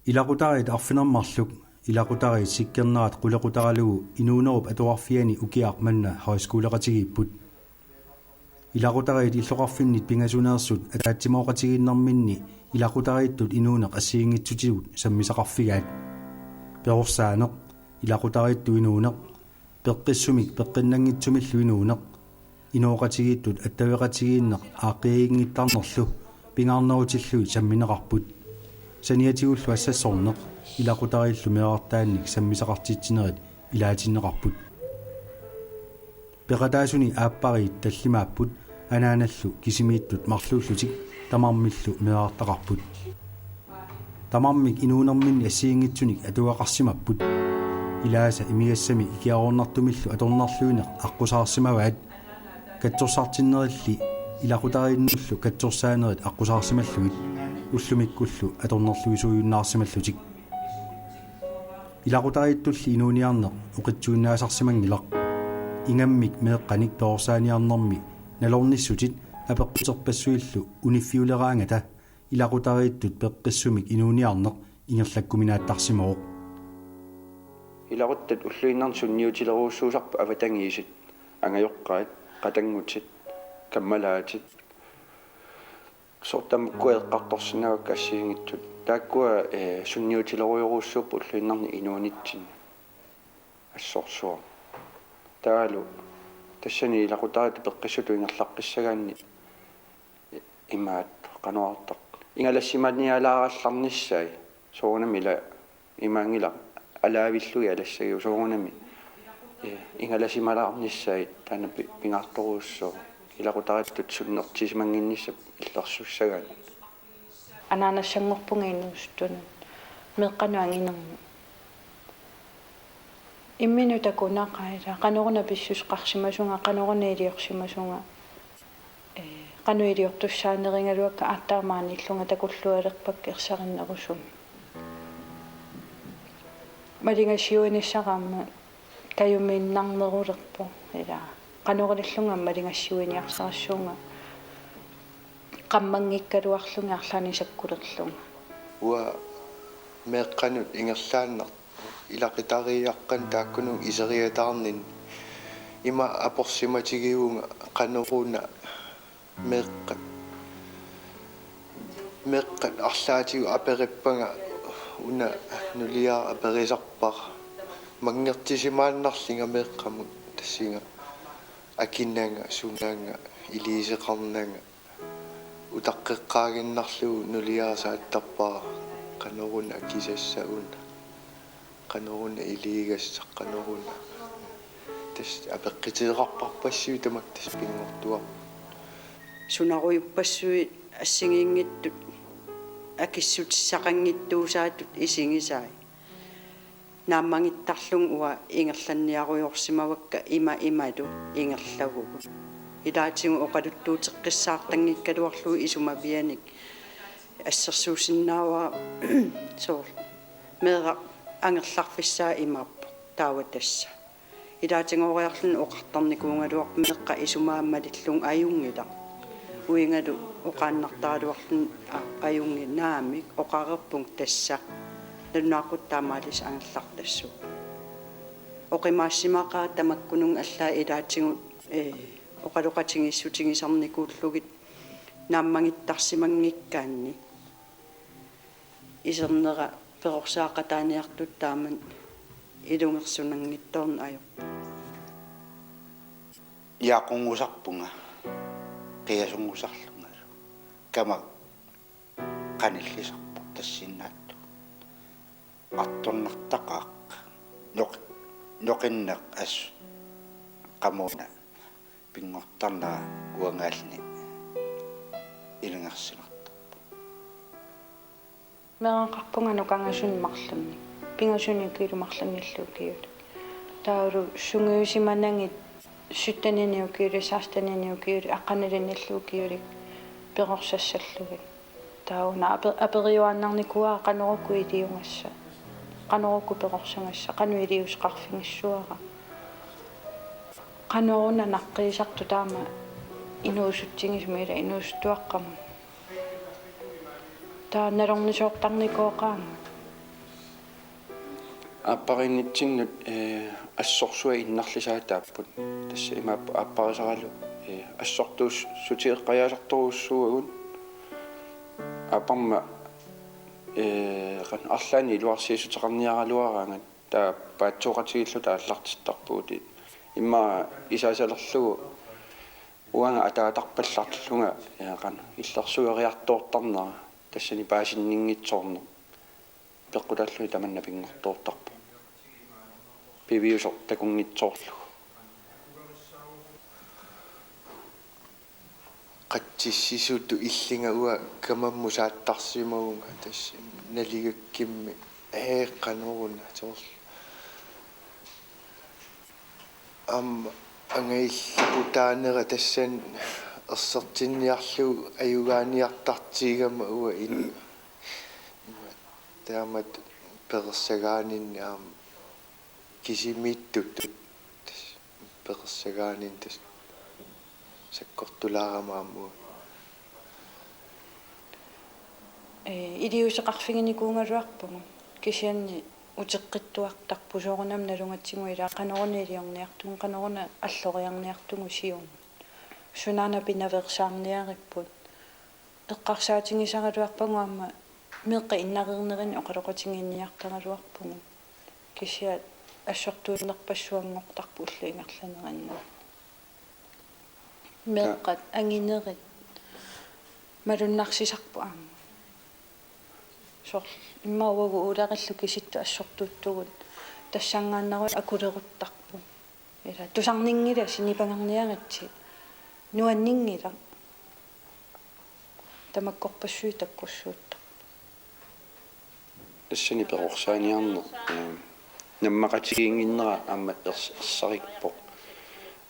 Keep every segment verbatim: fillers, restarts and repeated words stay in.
Ilaqutariit arfineq-marluk, ilaqutariit sikkernerat qulequtaralugu inuunerup atuarfiani ukiaq manna højskoleqatigiipput. Ilaqutariit illoqarfinnit pingasuneersut ataatsimooqatigiinnerminni ilaqutariittut inuuneq assigiinngitsutigut sammisaqarfigaat. Perorsaaneq, ilaqutariittut inuuneq, peqqissumik peqqinnanngitsumillu inuuneq, inooqatigiittut attaveqatigiinneq aaqqiaginngittarnerlu pingaarnerutillugit sammineqarput. Saniatigullu assassorneq, ilaqutariillu meerartaannik sammisaqartitsinerit ilaatinneqarput. Peqataasuni aappariit tallimaapput, anaanallu kisimiittut marluullutik tamarmillu meerartaqarput. Tamarmik inuunerminni assigiinngitsunik atugaqarsimapput. Ilaasa imigassamik ikiaroornartumillu atornerluineq aqqusaarsimavaat. Katsorsartinnerilli ilaqutariinnullu katsorsaanerit aqqusaarsimallugit, ullumikkullu atornerluisuujunnaarsimallutik. Ilaqutariittulli inuuniarneq oqitsuinnaasarsimanngilaq. Ingammik meeqqanik perorsaaniarnermi nalornissutit apeqquterpassuillu uniffiuleraangata ilaqutariittut peqqissumik inuuniarneq ingerlakkuminaattarsimavoq. Ilaquttat ulluinnarni sunniutilerujussuusarput avatangiisit, angajoqqaat, qatanngutit, kammalaatit. Soorlu tamakkua eqqartorsinnaavat assigiinngitsut. Taakkua, eh, sunniutilerujorujussuupput ulluinnarni inuunitsinni. Assorsuaq. Taavalu tassani ilaqutariittut peqqissutut ingerlaqqissagaanni imaat qanoq artaq. Ingalassimanialaarallarnissaat soorunami ila imaanngilaq alaavillugit alassagigut soorunami, eh, ingalasimaalaarnissaat taanna pi-, pingaartorujussuuvoq. Ilaqutariittut sunnertisimannginnissap illersussagaanni. Anaanassanngorpunga inuusuttunut. Meeqqanut anginermut. Imminut takunaqaat, qanoruna pissuseqarsimasunga, qanoruna iliorsimasunga. Ee, qanoq iliortussaanerigaluakka aatsaat maaniillunga takullualerpakka ersarinnerusumik. Maligassiuinissara aamma kajumiinnarnerulerpoq, ila qanoq ilillunga maligassiuiniarsarissavunga, qammanngikkaluarlunga arlaannik sakkulerlunga. Uanga meeqqanut ingerlaannaq ilaqutariiaqqanut taakkununnga iseriataarninni ima aporsimatigivunga qanoruna meeqqat, meeqqat arlaatigut aperippanga, una nuliara aperisarpara. Manngertisimaannarlunga meeqqamut tassunga akinanga, sunanga, iliuuseqarnanga. Utaqqeqqaaginnarlugu nuliara saattarpara, qanoruna akisassaq una, qanoruna iliuugassaq, qanoruna. Tassa apeqquteqarparpassuit tamakku tassa pinngortuarput. Sunarujuppassuit assigiinngitsut akissutissaqanngitsuusaatut isigisai. Naammagittarlunga uanga ingerlanniarujoorsimavakka ima imalu ingerlavugut. Ilaatigut oqaluttuuteqqissaartanngikkaluarlugu isumavianik assersuusinnaavara soorlu meeraq angerlarfissaa imaappoq taava tassa. Ilaatigooriarluni oqartarnikuugaluarpoq meeqqat isumaat malillugit ajunngilaq. Uigalu oqaannartaraluarluni a-, ajunngilaq naamik oqareerpunga tassa. Nalunaaquttap taamaalissap angerlartassuuvoq. Oqimaassimaqaat tamakkununnga allaat ilaatigut, ee, oqaloqatigiissutigisarnikuullugit naammagittarsimanngikkaanni. Isernera perorsaaqataaniartutut taama ilungersunanngitsoorneq ajorpoq. Jaakunngusarpunga, qiasunngusarlungalu. Kamma qanillisarpoq tassinnaattut. Artornartaqaaq. Noq-, noqinneq assut qamuuna. Pinngortarnera uangaalluni ilungersunartarpoq. Meeraqarpunga nukangasunik marlunnik. Pingasunik ukiulik marlunnik ukiulik. Taavalu sungiusimanagit syttenini ukiulik, sekstenini ukiulik, aqqanilinnik ukiulik perorsassallugit. Taava una ape-, aperiuaannarnikuuara qanorukua iliugassaq, qanorukua perorsagassaq, qanoq iliuuseqarfigissavara. Qanoruna naqqiisartoq taama inuusutsigisumik ila inuusuttuaqqamut. Taava nalornisoortarnikooqaanga. Aappariinnitsinnut, ee, assorsuaq innarlisaataapput. Tassa imaappoq aapparisaralu, ee, assortuussutigeqqajaasartorujussuuagut. Aapparma, ee, qanoq arlaannik iluarsiissuteqarniaraluaraangat taava paatsooqatigiilluta aallartittarpugut. Immaqa isaasalerlugu uanga ataatarpallarlunga, ee, qanoq illersueriartoortarnera tassani paasinninngitsoorneq peqqutaallugu tamanna pinngortoortarpoq. Piviusoq takunngitsoorlugu. Qatsissisutut illinga uanga kamammut saattarsimavunga tassa naligakkimmi, ee, qanoruna soorlu. Aamma angajulleq putaanera tassani ersertinniarlugu ajugaaniartartigigama uanga in-, taamatut perorsagaaninni aamma kisimiittutut tassa perorsagaaninni tassa sakkortulaarama aamma uanga. Ee, iliuuseqarfiginikuugaluarpugut, kisianni uteqqittuartarpugut soorunami nalungatsinngua ilaa qanoruna iliorniartugut, qanoruna alloriarniartugut siumut. Sunaana pinaveersaarniaripput. Eqqarsaatigisaraluarpagut aamma meeqqat innareernerini oqaloqatigiinniartaraluarpugut. Kisianni assortuunnerpassuanngortarpoq ullup ingerlanerani. Meeqqat anginerit malunnarsisarput aamma. Soorlu immaqa uagut uularillu kisittut assortuuttugut tassanngaannarluta akuleruttarput. Ila tusarninngilasi nipangerniaritsi. Nuanninngilaq. Tamakkorpassuit takkussuuttarput. Tassani perorsaaniarneq, ee, nammaqatigiinnginnera aamma ers-, ersarippoq.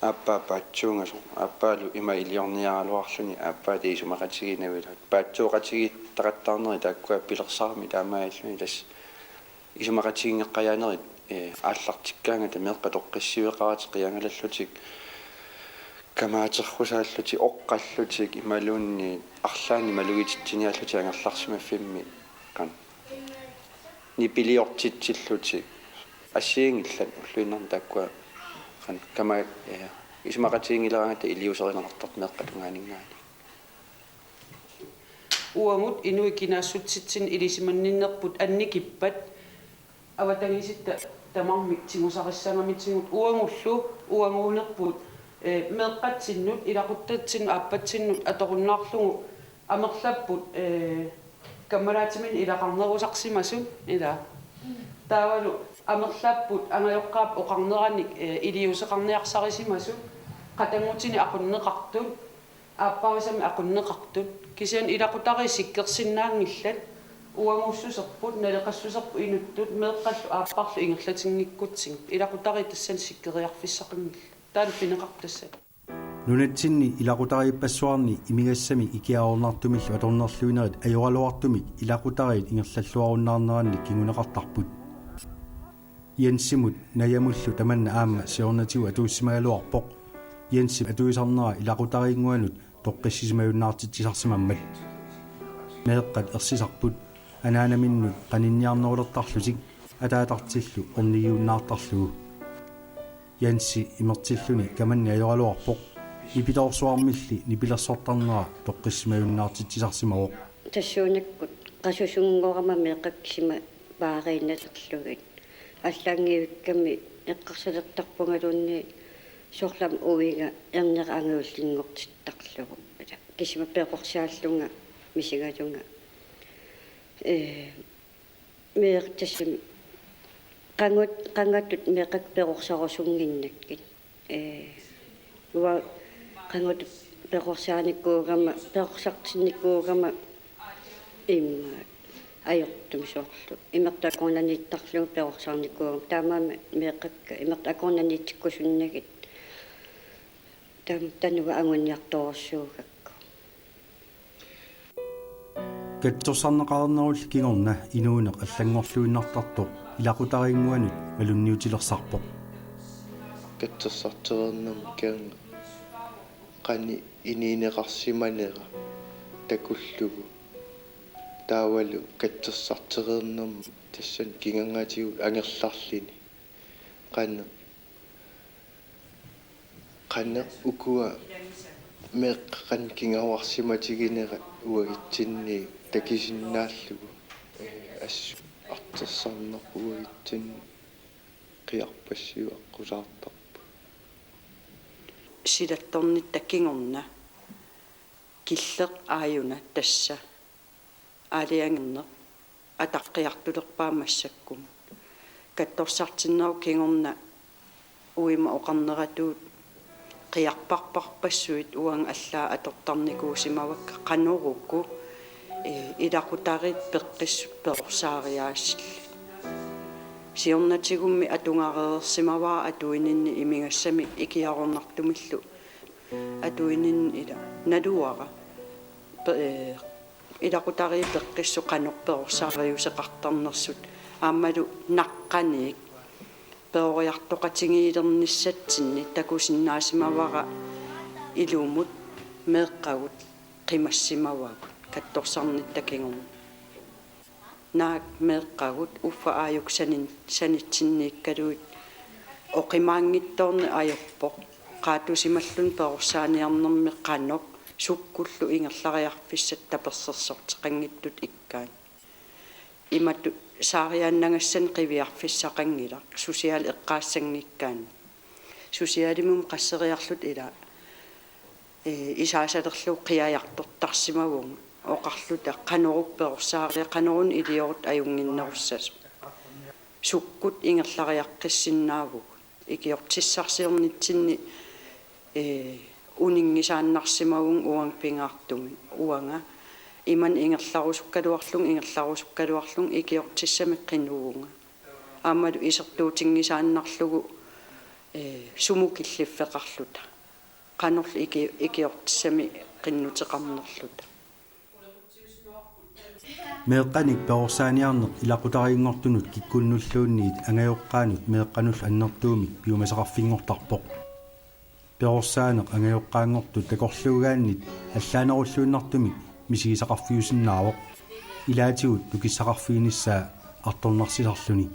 Aappaa paatsuungasoq, aappaalu ima iliorniaraluarluni, aappaa taava isumaqatigiinnavilu. Paatsooqatigiittaqattaarneri taakkua pilersaaramik taamaalilluni tassa isumaqatiginngeqqajaanerit, ee, aallartikkaangata meeqqat toqqissiveqaratik qiangalallutik, kamaaterusaallutik, oqqallutik imaluunniit arlaannik malugititsiniaallutik angerlarsimaffimmi qanoq nipiliortitsillutik assigiinngillat ulluinnarni taakkua qanoq kama-, ee, isumaqatigiinngileraangata iliuuserineqartartut meeqqat tungaaninngaanniit. Uagut inuit kinaassutsitsinni ilisimanninnerput annikippat, avatagisitta tamarmik tigusarissagamitigut uagullu uaguunerput, ee, meeqqatsinnut, ilaquttatsin-, aappatsinnut atorunnaarlugu amerlapput, ee, kammalaatiminnik ilaqarnerusarsimasut, ila. Taavalu amerlapput angajoqqaap oqarneranik, ee, iliuuseqarniarsarisimasut, qatanngutinik aqunneqartut, aapparisamik aqunneqartut. Kisianni ilaqutariit sikkersinnaanngillat, uagussuserput, naleqassuserput inuttut, meeqqallu aapparlu ingerlatinngikkutsigit. Ilaqutariit tassani sikkeriarfissaqanngillat. Taanna pineqarpoq tassani. Nunatsinni ilaqutariippassuarni imigassamik ikiaroornartumillu atornerluinerit ajoraluartumik ilaqutariit ingerlalluarunnaarnerannik kinguneqartarput. Jensimut Najamullu tamanna aamma siornatigut atuussimagaluarpoq. Jensip atuisarnera ilaqutariinnguanut toqqissisimajunnaartitsisarsimammat. Meeqqat ersisarput anaanaminnut qaninniarnerulertarlutik ataatartillu ornigiunnaartarlugu. Jensi imertilluni kamanneq ajoraluarpoq. Nipitoorsuarmilli nipilersortarnera toqqissisimajunnaartitsisarsimavoq. Tassuunakkut qasusunngorama meeqqat kisima paariinnalerlugit. Allaanngivikkami eqqarsalertarpungaluunniit soorlu aamma uiga ernera angajullinngortittarlugu. Kisima perorsaallunga misigalunga. Ee, meeqqat tassami qangat-, qangatut meeqqat perorsarusunnginnakkit. Ee, uanga qangatut perorsaanikuugama, perorsartinnikuugama immaqa ajortumik soorlu. Imertut akornanniittarlugit perorsaarnikuugama. Taamaammat meeqqakka imertut akornanniitsikkusunnagit. Taam-, taanna uanga anguniartorujussuugakku. Katsorsarneqarnerullu kingorna inuuneq allanngorluinnartartoq ilaqutariinnguanut malunniutilersarpoq. Katsorsartereernermi kingorna qanoq inuuneqarsimanera takullugu. Taavalu katsorsartereernermi tassani kingangatigut angerlarluni. Qanoq, qanoq ukua meeqqat qanoq kinguarsimatiginerat uagutsinni takusinnaallugu. Ee, assut artorsarneq uagutsinni qiarpassiuaqqusaartarpoq. Silattornitta kingorna killeq aajuna tassa aalajangerneq ataqqiartulerpaa massakkumut. Katsorsartinnerup kingorna uima oqarneratuut qiarparparpassuit uanga allaat atortarnikuusimavakka qanoruku, ee, ilaqutariit peqqissut perorsaariaasillit. Siornatigummi atugareersimavara atuininni imigassamik ikiaroornartumillu atuininni ila naluara pe-, ee, ilaqutariit peqqissut qanoq perorsaariuseqartarnersut aammalu naqqaniit peroriartoqatigiilernissatsinni takusinnaasimavara ilumut meeqqagut qimassimavagut katsorsarnitta kingorna. Naak meeqqagut uffa aajuku sanin-, sanitsinniikkaluit oqimaanngitsoorneq ajorpoq. Qaatusimalluni perorsaaniarnermi qanoq sukkullu ingerlariarfissat tapersersorteqanngitsut ikkaanni. Imatut saariaannagassani qiviarfissaqanngilaq, susiaali eqqaassanngikkaanni. Susiaalimut qasseriarluta ila, ee, isaasalerlugu qiajartortarsimavunga, oqarluta qanoruk perorsaaria, qanoruna iliorutta ajunnginnerussasoq. Sukkut ingerlariaqqissinnaavugut. Ikiortissarsiornitsinni, ee, uninngisaannarsimavunga uanga pingaartumik. Uanga imannak ingerlarusukkaluarlunga, ingerlarusukkaluarlunga ikiortissamik qinuvunga. Aammalu isertuutinngisaannarlugu, ee, sumut killiffeqarluta. Qanorlu iki-, ikiortissamik qinnuteqarnerluta. Meeqqanik perorsaaniarneq ilaqutariinngortunut kikkunnulluunniit angajoqqaanut meeqqanullu annertuumik piumasaqarfinngortarpoq. Perorsaaneq angajoqqaanngortut takorluugaannit allaanerulluinnartumik misigisaqarfiusinnaavoq. Ilaatigut nukissaqarfiginissaa artornarsisarluni.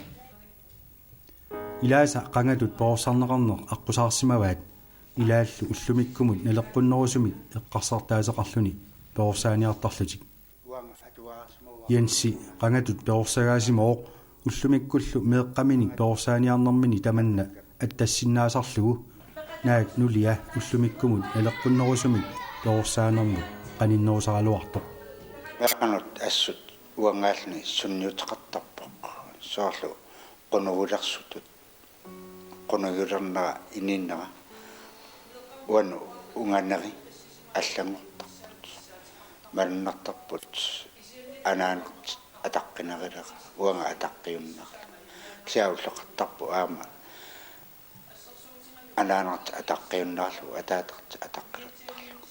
Ilaasa qangatut perorsarneqarneq aqqusaarsimavaat, ilaallu ullumikkumut naleqqunnerusumik eqqarsartaaseqarluni perorsaaniartarlutik. Jensi qangatut perorsagaasimavoq ullumikkullu meeqqaminik perorsaaniarnermini tamanna attassinnaasarlugu, naak nulia ullumikkumut naleqqunnerusumik perorsaanermut qaninnerusaraluartoq. Meeqqanut assut uangaalluni sunniuteqartarpoq. Soorlu qunugilersutut, qunugilernerat inuunera uannut unganeri allanngortarput. Malunnartarput anaanat ataqqinerulera, uanga ataqqiunnarlunga. Kisianni ulloqartarpoq aamma anaanartik ataqqiunnarlugu, ataatartik ataqqilertarlugu.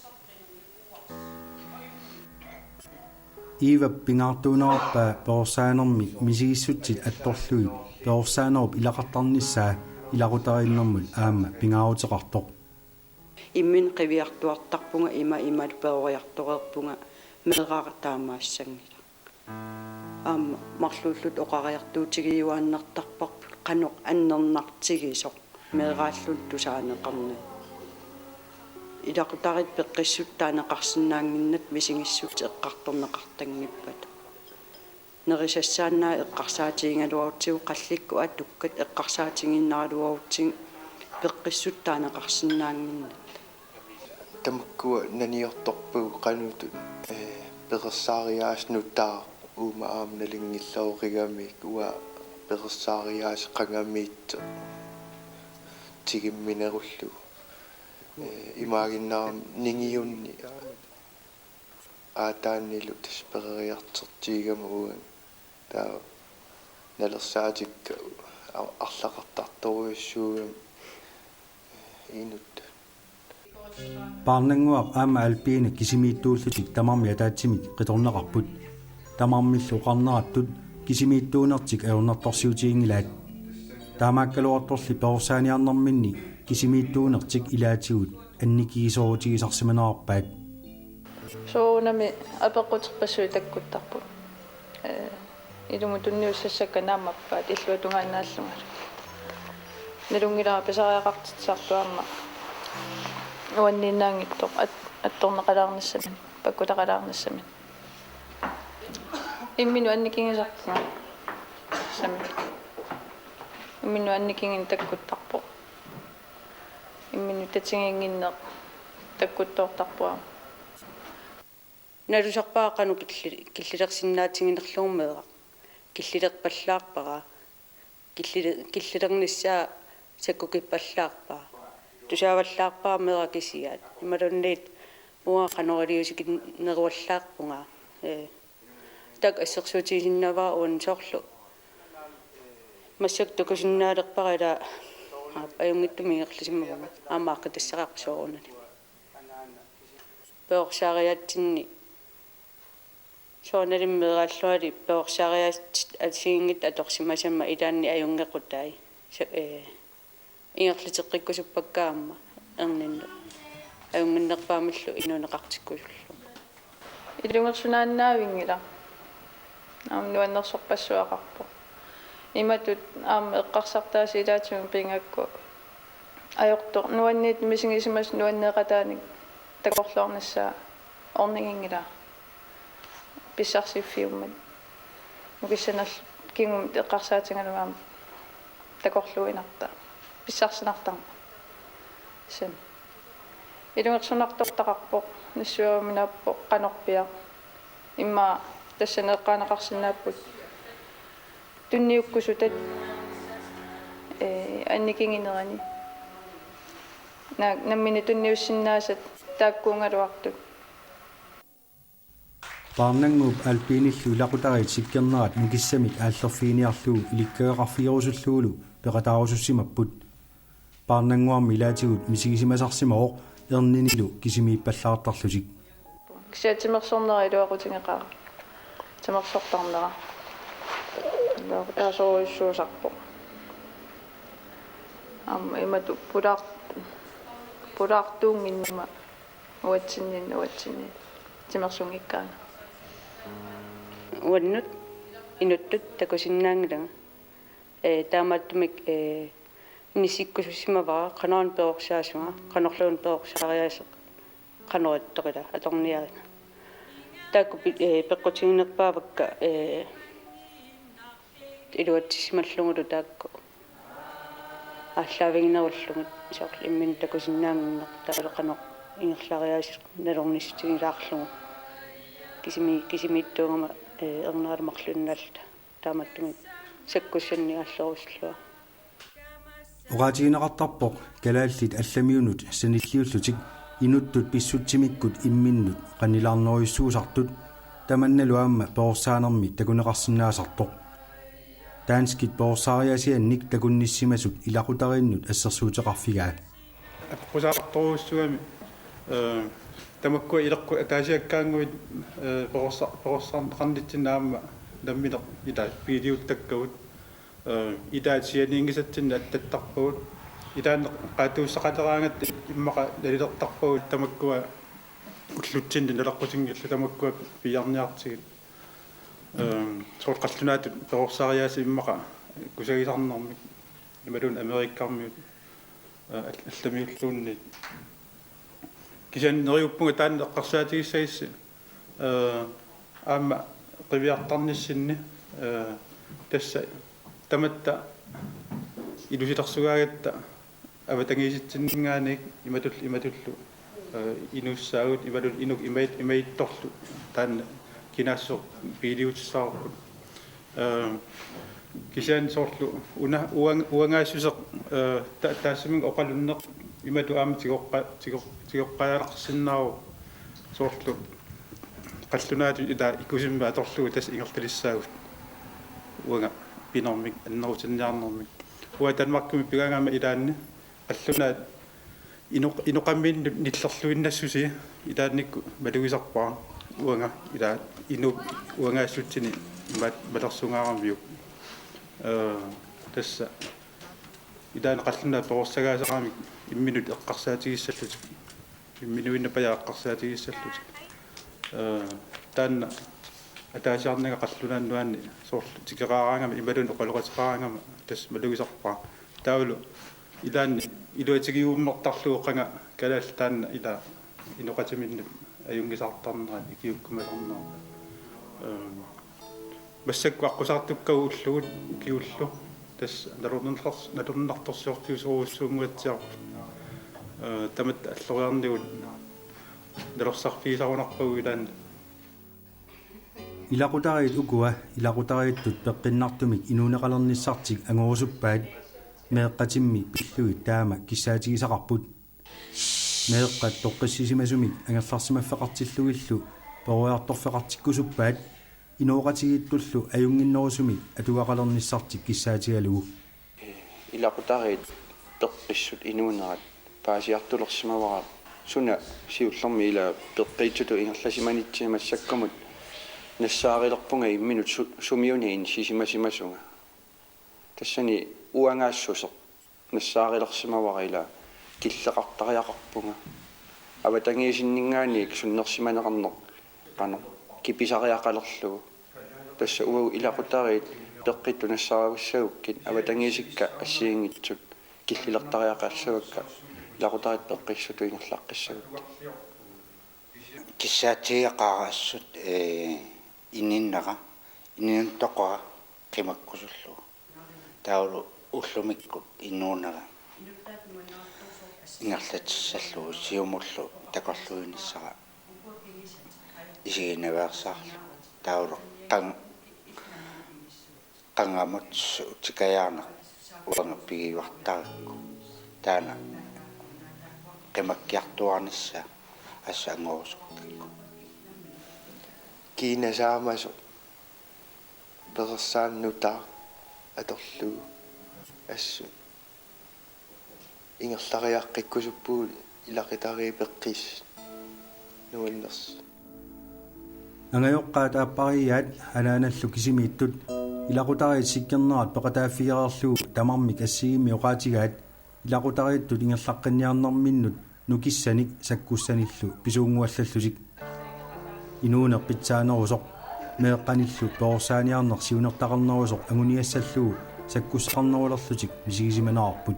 Iivap pingaartuunerarpaa perorsaanermi misigissutsit attorlugit perorsaanerup ilaqartarnissaa ilaqutariinnermut aamma pingaaruteqartoq. Imminut qiviartuartarpunga ima imalu peroriartoreerpunga, meeraq taamaassanngilaq. Aamma marluulluta oqariartuutigiuaannartarparput qanoq annernartigisoq meeraalluni tusaaneqarnani. Ilaqutariit peqqissutsit taaneqarsinnaannginnatta misigissutsit eqqartorneqartanngippata. Nerisassaannaat eqqarsaatigigaluarutsigu, qallikkut atukkat eqqarsaatigiinnaraluarutsigu peqqissutsit taaneqarsinnaannginnatta. Tamakkua naniortorpagut qanoq, ee, perorsariaaseq nutaaq, uuma aamma nalunngilaarigamik, uanga perorsariaaseqangamiittoq tigumminerullugu. Ee, imaaginnarami ningiunni aataanilu tassa peroriartortigigama uanga. Taava nalersaatikka a-, arlaqartartorujussuugami inuttut. Paarnannguaq aamma Alpine kisimiittuullutik tamarmik ataatsimik qitornaqarput. Tamarmillu oqarnerattut kisimiittuunertik ajornartorsiutiginngilaat. Taamaakkaluartorli perorsaaniarnerminni kisimiittuunertik ilaatigut annikigisoorutigisarsimanerarpaat. Soorunami apeqquterpassuit takkuttarput. Ilumut tunniussassakka naammappaat illuatungaannaallungalu. Nalunngilara pisariaqartitsisartut aamma uanniinnaanngitsoq at-, attorneqalaarnissamik, pakkutaqalaarnissamik. Imminut annikigisarpunga. Sami. Imminut annikigineq takkuttarpoq. Imminut tatiginnginneq takkuttoortarpoq aamma. Nalusarpara qanoq killi-, killilersinnaatiginerlugu meeraq. Killilerpallaarpara. Killi-, killilernissaa sakkukippallaarpara. Tusaavallaarpara meeraq kisiat. Imaluunniit uanga qanoq iliuuseqarneruallaarpunga. Ee, taakku assersuutigisinnaavara uani soorlu. Massakkut takusinnaalerpara ila ajunngitsumik ingerlasimavunga. Aamma aaqqitassaqarpoq soorunami. Perorsariaatsinni soorunalimi meeraallungali perorsariaatsit assigiinngitsut atorsimasama ilaanni ajunngequtai. Sa-, ee, ingerlateqqikkusuppakka aamma erninnut. Ajunnginnerpaamillu inuuneqartikkusullugu. Ilungersunaannaavinngilaq. Aamma nuannersorpassuaqarpoq. Imatut aamma eqqarsartaasa ilaatigut pinngikkaanni ajortoq nuanniit misigisimasut nuanneeqataanik takorluuinissaa orniginngilaa. Pissarsiffiummat. Nukissanerlu kingumut eqqarsaatigalugu aamma takorluuinarta. Pissarsinartarmat. Sami. Ilungersunartortaqarpoq, nassuiaaminaappoq qanorpiaq. Immaqa tassani eqqaaneqarsinnaapput. Tunniukkusutat, ee, annikiginerani. Na-, nammineq tunniussinnaasat taakkuugaluartut. Paarnannguup alpiinillu ilaqutariit sikkernerat nukissamik aallerfiginiarlugu ilikkagaqarfigerusullugulu peqataarusussimapput. Paarnannguarmi ilaatigut misigisimasarsimavoq erninilu kisimiippallaartarlutik. Kisianni timersornera iluaqutigeqaara. Timersortarnera. Iluaqutaasorujussuusarpoq. Aamma imatut pulaar-, pulaartuunnginnama uatsinninnut uatsinninnut timersunngikkaangat. Uannut inuttut takusinnaanngilanga. Ee, taamaattumik, ee, inissikkusussimavara qanoruna perorsaasunga, qanorluuna perorsariaaseq, qanoq ittoq ila atorniarina. Taakku pi-, ee, peqqutiginerpaavakka, ee, iluatsissimallugulu taakku aallaaviginerullugit soorlu imminut takusinnaannginneq taavalu qanoq ingerlariaaseq nalornissutigilaarlugu. Kisimi-, kisimiittuugama, ee, erneralu marluinnaalluta. Taamaattumik sakkussannik aallerusullugu. Oqaatigineqartarpoq kalaallit allamiunut sanilliullutik inuttut pissutsimikkut imminnut qanilaarnerujussuusartut tamannalu aamma perorsaanermi takuneqarsinnaasartoq. Danskit perorsaariaasiannik takunnissimasut ilaqutariinnut assersuuteqarfigaa. Apeqqusaartorujussuugami, ee, tamakkua ileqqut ataasiakkaannguit, ee, perorsa-, perorsaarneqarnitsinni aamma nammineq ilaat piiliuttakkagut, ee, ilaat sianiinngisatsinnik attattarpagut, ilaanni qaatuussaqaleraangatta immaqa nalilertarpagut tamakkua ullutsinni naleqqutinngillat tamakkua piiarniartigit. Ee, soorlu qallunaatut perorsaariaaseq immaqa kusagisarnermik, imaluunniit Amerikkarmiut, ee, all-, allamiulluunniit. Kisianni neriuppunga taanna eqqarsaatigissagissi, ee, aamma qiviartarnissinni, ee, tassa tamatta ilusilersugaangatta avatangiisitsinninngaanniit imatullu, imatullu, ee, inuussaagut, imatullu inuk imait-, imaittorlu taanna kinaassuseq piiliutissavarput. Ee, kisianni soorlu una uang-, uangaassuseq, ee, ta-, taassumik oqalunneq imatut aamma tigoqqa-, tigoq-, tigoqqajaarsinnaavoq soorlu qallunaatut ila ikusimmi atorlugu tassa ingerlalissaagut uanga pinermik annerutinniarnermik. Uanga Danmarkimi pigaangama ilaanni qallunaat inoq-, inoqaminnut nillerluinnassusia ilaannikkut malugisarpara uanga ila inuup uangaassutsini imaat malersugaaramiuk. Ee, tassa ilaanni qallunaat perorsagaasaramik imminut eqqarsaatigissallutik. Imminuinnaq paja eqqarsaatigissallutik. Ee, taanna Ataasiarnanga qallunaanut nuanni soorlu tikeraaraangama imaluunniit oqaloqateqaraangama tassa malugisarpara. Taavalu ilaanni iluatigiuummertarlugu qanga kalaallit taanna ila inoqatiminnik ajunngisartarnerat ikiuukkumasarnerat. Ehm, massakkut aqqusaartukkagut ullugut ukiullu tassa nalorninnar-, nalorninartorsiorfiusorujussuunnguatsiarput. Ehm, tamatta alloriarnigut nalorsarfigisarunarpagut ilaanni. Ilaqutariit ukua ilaqutariittut peqqinnartumik inuuneqalernissartik angorusuppaat meeqqatimmi pillugit taama kissaatigisaqarput. Meeqqat toqqissisimasumik angerlarsimaffeqartillugillu peroriartorfeqartikkusuppaat inooqatigiittullu ajunnginnerusumik atugaqalernissartik kissaatigalugu. Ilaqutariit peqqissut inuunerat paasiartulersimavara suna siullermik ila peqqiissutut ingerlasimanitsinni massakkumut nassaarilerpunga imminut su-, sumiuna inissisimasimasunga. Tassani uangaassuseq nassaarilersimavara ila killeqartariaqarpunga. Avatangiisinninngaanniit sunnersimaneqarneq qanoq kipisariaqalerlugu. Tassa uagut ilaqutariit peqqittut nassaarivissagukkit avatangiisikka assigiinngitsut killilertariaqassavakka ilaqutariit peqqissutut ingerlaqqissagutta. Kissaatigeqaara assut, ee, ininnera, ininuttoqara qimakkusullugu. Taavalu ullumikkut inuunera ingerlatissallugu siumullu takorluuinissara isiginaveersaarlugu. Taavalu qan-, qangamut tikajaarneq uanga pigiuartarikku. Taanna qimakkiartuaarnissaa assut angorusukkakku. Kiinasaamasoq peqersaarnutaaq atorlugu assut ingerlariaqqikkusuppugut ilaqutariit peqqissut nuannersut. Angajoqqaat aappariiaat anaanallu kisimiittut ilaqutariit sikkernerat peqataaffigereerlugu tamarmik assigiimmik oqaatigaat ilaqutariittut ingerlaqqinniarnerminnut nukissanik sakkussanillu pisuunnguallallutik. Inuuneq pitsaanerusoq meeqqanillu perorsaaniarneq siunertaqarnerusoq anguniassallugu sakkussaqarnerulerlutik misigisimanerarput.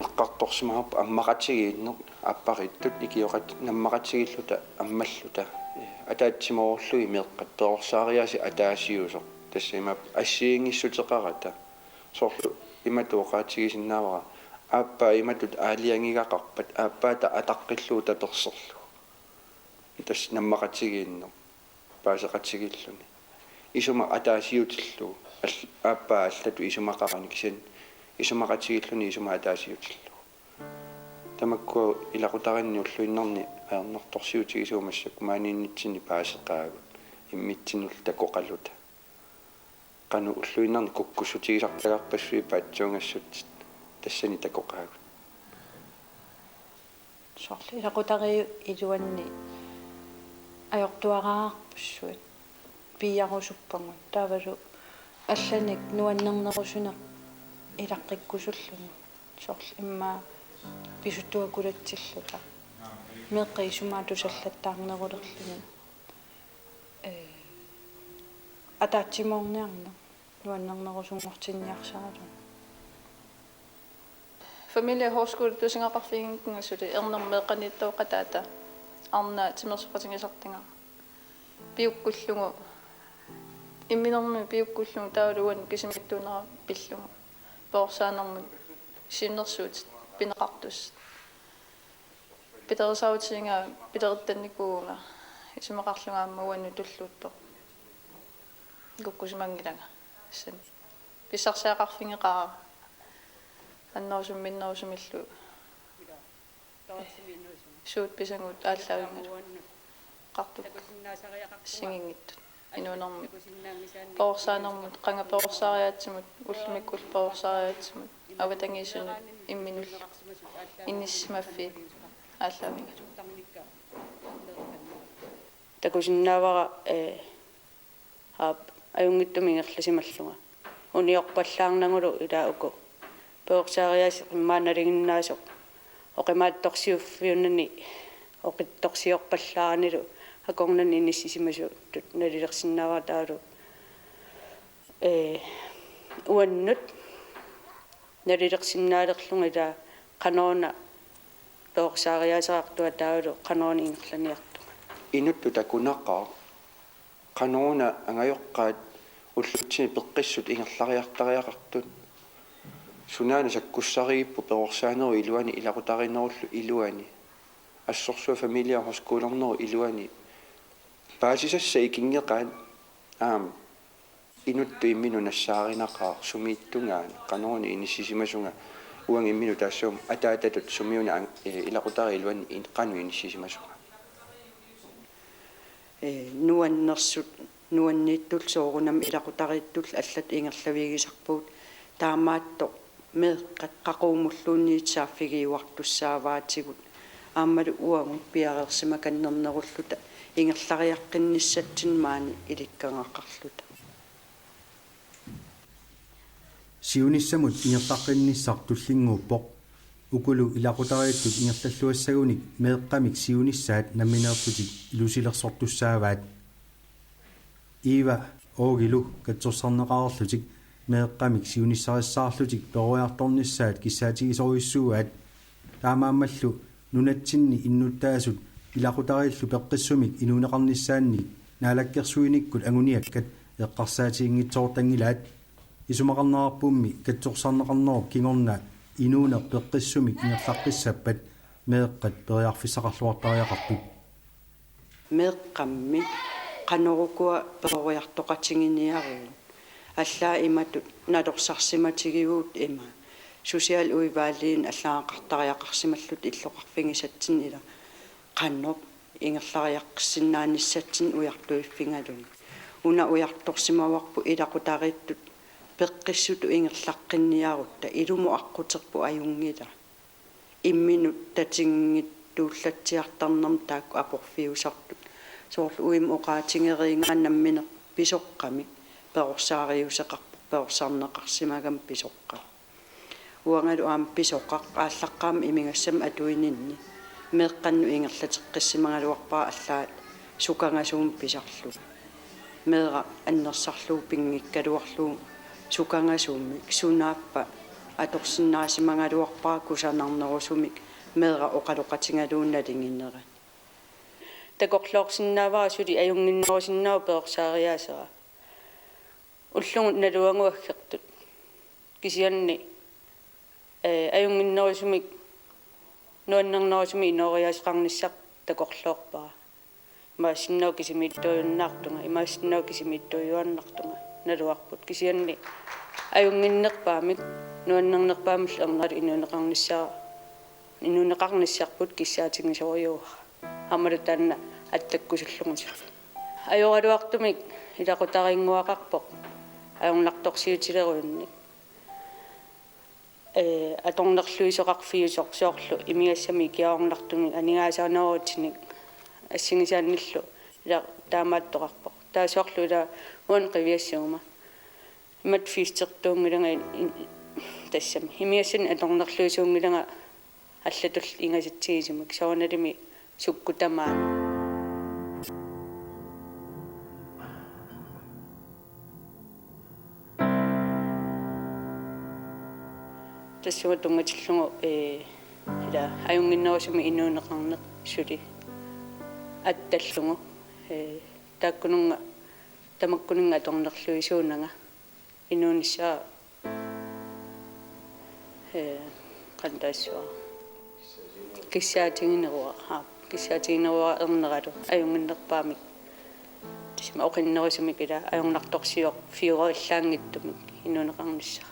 Eqqartorsimavarput ammaqatigiinneq aappariittut ikioqat-, nammaqatigiilluta ammalluta. Ataatsimoorullugit meeqqat perorsaariaaseq ataasiusoq. Tassa imaappoq assigiinngissuteqarata. Soorlu imatut oqaatigisinnaavara. Aappaa imatut aalajangigaqarpat, aappaata ataqqillugu taperserlugu. Tassa nammaqatigiinneq paaseqatigiilluni. Isumaq ataasiutillugu. Al-, aappaa allatut isumaqarani kisianni isumaqatigiilluni isumaq ataasiutillugu. Tamakkua ilaqutariinni ulluinnarni ajornartorsiutigisagut massakkut maaniinnitsinni paaseqaagut immitsinnullu takoqaluta. Qanoq ulluinnarni kukkussutigisartagarpassuit paatsuungassutsit tassani takoqaagut. Soorlu ilaqutariit iluanni ajortuararpassuit piiarusuppagut taavalu allanik nuannernerusuneq ilaqqikkusullugu. Soorlu immaqa pisuttuakulatsilluta. Meeqqat isumaat tusallattaarnerulerluni. Ee, ataatsimoorniarneq nuannernerusunngortinniarsaralugu. Familiehøjskole tusagaqarfiginngikkukku suli ernermeeqqaniittooqataata arnaa timersoqatigisartagara. Piukkullugu, imminermi piukkullugu taavalu uannut kisimiittuunera pillugu. Perorsaanermut siunnersuutit pineqartussat. Pilerisarutigiga pilerittannikuuvunga isumaqarlunga aamma uannut tulluuttoq. Kukkusimanngilanga. Tassami pissarsiaqarfigeqaara annerusumik minnerusumillu. Suut pisagut aallaavigalugu. Qartukka. Assigiinngitsut. Inuunermut. Perorsaanermut, qanga perorsaariaatsimut, ullumikkullu perorsaariaatsimut, avatangiisinut imminullu. Inissisimaffiit aallaavigalugu. Takusinnaavara, ee, aap, ajunngitsumik ingerlasimallunga. Uniorpallaarnagulu ilaa uku perorsaariaaseq immaqa nalinginnaasoq oqimaatsorsiuffiunani oqitsorsiorpallaaranilu Akornanni inissisimasutut nalilersinnaavara taavalu, ee, uannut nalilersinnaalerlunga ilaa qanoruna peqorsaariaaserartunga taavalu qanoruna ingerlaniartunga. Inuttut takunaqaaq qanoruna angajoqqaat ullutsinni peqqissut ingerlariartariaqartut. Sunaana sakkussariipput perorsaanerup iluani ilaqutariinnerullu iluani. Assorsuaq familiehøjskolernerup iluani. Paasisassat ikinngeqaat aamma inuttut imminut nassaarinaqaaq sumiittungaanut qanoruna inissisimasunga uanga imminut taassuma ataatatut sumiuna an-, ee, ilaqutariit iluanni in-, qanoq inissisimasunga. Ee, nuannersut, nuanniittut soorunami ilaqutariittut allatut ingerlavigisarpagut taamaattoq meeqqat qaqugumulluunniit saaffigiuartussaavaatigut aammalu uagut piareersimakannernerulluta ingerlariaqqinnissatsinnik maani ilikkagaqarluta. Siunissamut ingerlaqqinnissaq tullinnguuppoq. Ukulu ilaqutariittut ingerlalluassagunik meeqqamik siunissaat nammineerlutik ilusilersortussaavaat. Eva Ogilu katsorsarneqareerlutik meeqqamik siunissarissaarlutik peroriartornissaat kissaatigisorujussuuaat. Taamaammallu nunatsinni innuttaasut ilaqutariillu peqqissumik inuuneqarnissaannik naalakkersuinikkut anguniakkat eqqarsaatiginngitsoortanngilaat. Isumaqarnerarpummi katsorsarneqarnerup kingorna inuuneq peqqissumik ingerlaqqissappat meeqqat periarfissaqarluartariaqartut. Meeqqammi qanorukua peroriartoqatiginiarugut. Allaat imatut nalorsarsimatigivugut ima. Socialudvalgini allagaqartariaqarsimalluta illoqarfigisatsinni ila qanoq ingerlariaqqissinnaanissatsinnut ujartuiffigalugit. Una ujartorsimavarput ilaqutariittut peqqissutut ingerlaqqinniarutta ilumut aqquterput ajunngilaq. Imminut tatinngitsuullatsiartarnermut taakku aporfiusartut. Soorlu uima oqaatigeriigaat nammineq pisoqqamik perorsaariuseqarpoq perorsarneqarsimagami pisoqqaq. Uangalu aamma pisoqaq aallaqqaammut imigassamik atuininni meeqqannut ingerlateqqissimagaluarpara allaat sukangasuumik pisarlugu. Meeraq annersarlugu pinngikkaluarlugu sukangasumik sunaappa atorsinnaasimagaluarpara kusanarnerusumik meeraq oqaloqatigalugu nalinginera. Takorloorsinnaavara suli ajunnginnerusinnaavoq perorsaariaasera. Ullugut naluagut aggertut. Kisianni, ee, ajunnginnerusumik, nuannernerusumik inooriaaseqarnissaq takorloorpara. Imaassinnaavoq kisimiittuujunnaartunga, imaassinnaavoq kisimiittuujuaannartunga, naluarput. Kisianni ajunnginnerpaamik, nuannernerpaamillu erneratut inuuneqarnissaa-, inuuneqarnissarput kissaatigisorujussuuara. Aammalu taanna attakkusullugu suli. Ajoraluartumik ilaqutariinnguaqarpoq ajornartorsiutilerujunnik. Ee, atornerluisoqarfiusoq soorlu imigassamik ikiaroornartumik aningaasaaneruutinik assigisaannillu ila taamaattoqarpoq. Taava soorlu ila uani qiviassaguma. Imatut festertuunngilanga in-, in-, tassami. Imigassanik atornerluisuunngilanga allatulli ingasatsigisumik soorunalimi sukkut tamaat. Tassunga tunngatillugu, ee, ila ajunnginnerusumik inuuneqarneq suli attallugu, ee, taakkununnga tamakkuninnga atornerluisuunanga. Inuunissaa, ee, qanoq taassavara. Kissaatigineruara, aa, kissaatigineruara erneralu ajunnginnerpaamik. Tassa oqinnerusumik ila ajornartorsiorfiuillaanngitsumik inuuneqarnissara.